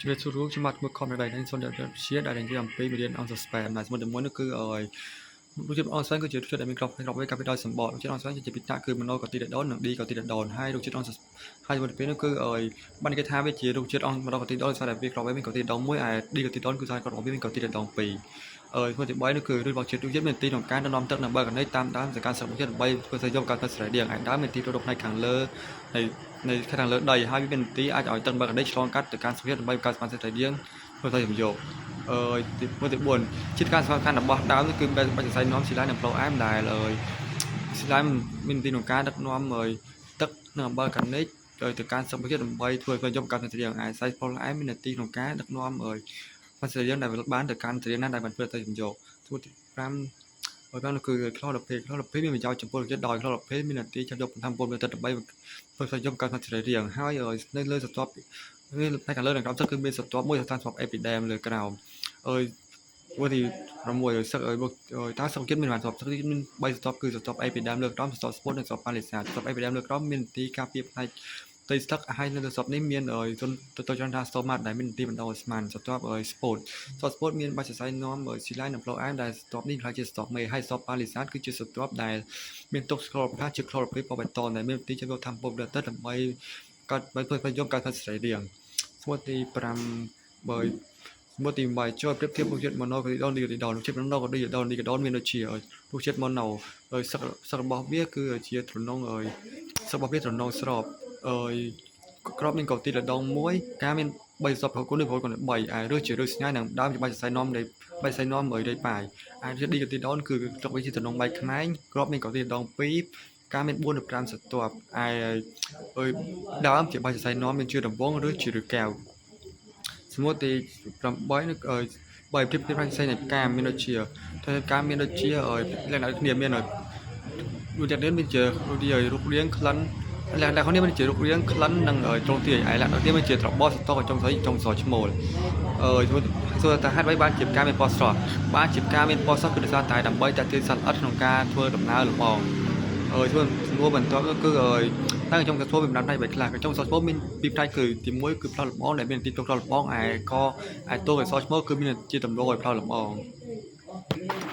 ជំរាបសួរលោកខ្ញុំបាទមួយខំនៅដៃនេះសូមជម្រាបជាដែលនិយាយអំពីមេរៀនអង្គសស្ពែមដែលសមុទ្រទី1នោះគឺឲ្យរសជាតិអង្គស្វែងគឺជារសជាតិដែលមានក្របក្របវាកាពីដោយសម្បករសជាតិអង្គស្វែងជាពីតាគឺម៉ូណូកូទីដេដូននិងឌីកូទីដេដូនហើយរសជាតិអង្គហើយសមុទ្រទី2នោះគឺឲ្យបានគេថាវាជារសជាតិអង្គម៉ូណូកូទីដេដូនដោយសារតែវាក្របវាមានកូទីដេដូនមួយឯឌីកូទីដេដូនគឺសារក្របវាមានកូទីដេដូនពីរអើយទី3នោះគឺឬរបស់ជាតិរសជាតិមានទីក្នុងការនាំទឹកនិងបើកណីតាមដើមសកម្មសិទ្ធិដើម្បីធ្វើសេយកការផ្ស្រេដៀងឯដើមមានទីទៅផ្នែកខាងលើនៃនៃខាងលើដីហើយវាមានទីអាចឲ្យទឹកបើកណីឆ្លងកាត់ទៅកាន់សុខភាពដើម្បីបង្កើតសមាជិកស្រេដៀងធ្វើសេយកអើយទី1ទី4ជាតិការសំខាន់របស់ដើមគឺបែបសរសៃនាំស៊ីឡានិងប្រូអែមដែលអើយស៊ីឡាមានទីក្នុងការដឹកនាំអើយទឹកនិងអំបិលកានិកទៅការសុខភាពដើម្បីធ្វើឲ្យយកការសរៀងឯសៃប្រូអែមមានទីក្នុងការដឹកនាំអើយផ្សេងរៀងដែលបានទៅកាន់រៀងណាដែលបានធ្វើទៅជំយកទី5ហើយបានគឺក្លរភេក្លរភេមានប្រយោជន៍ចំពោះជាតិដោយក្លរភេមាននទីចាប់យកបន្ថែមពលទៅដើម្បីធ្វើឲ្យយកការសរីរាង្គហើយនៅលើស្រទាប់នេះផ្នែកខាងលើនិងក្រោមទឹកគឺមានស្រទាប់មួយស្ថានស្បអេពីដែមលើក្រោមអើយមួយទី6សឹកអើយតើសឹកជាតិមានបានស្រទាប់សឹកជាតិមាន3ស្រទាប់គឺស្រទាប់អេពីដែមលើក្រោមស្រទាប់ស្ពតនិងស្រទាប់ប៉ាលីសាស្រទាប់អេពីដែមលើក្រោមមានទីការពារផ្នែកផ្ទៃស្លឹកហើយនៅលើស្រទាប់នេះមានអើយជនទៅទៅច្រើនថាស្តូម៉ាតដែលមានទីបណ្ដោះស្មានស្រទាប់អើយស្ពតស្រទាប់ស្ពតមានបាច់សរសៃនាំអើយស៊ីឡៃនិងប្លូអែមដែលស្រទាប់នេះក្លាយជាស្រទាប់មេហើយស្រទាប់ប៉ាលីសាគឺជាស្រទាប់ដែលមានទុកក្លូរផ្លាស់ជាក្លូរភេពណ៌បៃតងដែលមានទីចាប់យកធម្មពលទៅដើម្បីកាត់បីធ្វើយកការផលិតសរីរាង្គស្មុតទី5បើស្មុតទី8ចូលប្រៀបធៀបរសជាតិម៉ូណូកូទីដនឌីកូទីដនរសជាតិម៉ូណូកូទីដនឌីកូដនមានដូចជារសជាតិម៉ូណូហើយសឹកសឹករបស់វាគឺជាត្រនងហើយសឹករបស់វាត្រនងស្របហើយក្របមានកូទីលដងមួយការមាន3សពប្រគុណឬប្រគុណ3ឯរសជារសស្ងាយនិងដើមជាបាច់សរសៃនាំនៃបាច់សរសៃនាំមួយរៃប៉ាយឯរសឌីកូទីដនគឺត្រកវាជាត្រនងបែកខ្នែងក្របមានកូទីលដង2ការមាន4ទៅ5ស្រទាប់ឯអើយដើមជាបាច់សរសៃនាំមានជាដំបងឬជាឬកែវសមុទ្រទី8នោះអើយបើប្រៀបធៀបផ្សេងនៃផ្កាមានដូចជាផ្កាមានដូចជាអើយលក្ខណៈគ្នាមានដូចយ៉ាងនេះមានជាដូចជារូបរាងក្លិនលក្ខណៈនេះមានជារូបរាងក្លិននិងត្រង់ទាយឯលក្ខណៈនេះមានជាត្របកសតកចុងស្រីចុងសឈ្មោលអើយសួរថាហេតុអ្វីបានជាផ្កាមានពណ៌ស្រស់បានជាផ្កាមានពណ៌ស្រស់គឺដោយសារតែដើម្បីតាក់ទាញសត្វល្អិតក្នុងការធ្វើដំណើរលំអងអើយធ្វើសំណួរបន្ទាប់គឺអើយតើកញ្ចុងកសួរមានបណ្ដាផ្នែកអ្វីខ្លះកញ្ចុងសឈ្មោលមានពីរផ្នែកគឺទី1គឺផ្លូវលំអងដែលមានទីទុកផ្លូវលំអងឯកឯតួកសឈ្មោលគឺមានជាតម្រូវឲ្យផ្លូវលំអង។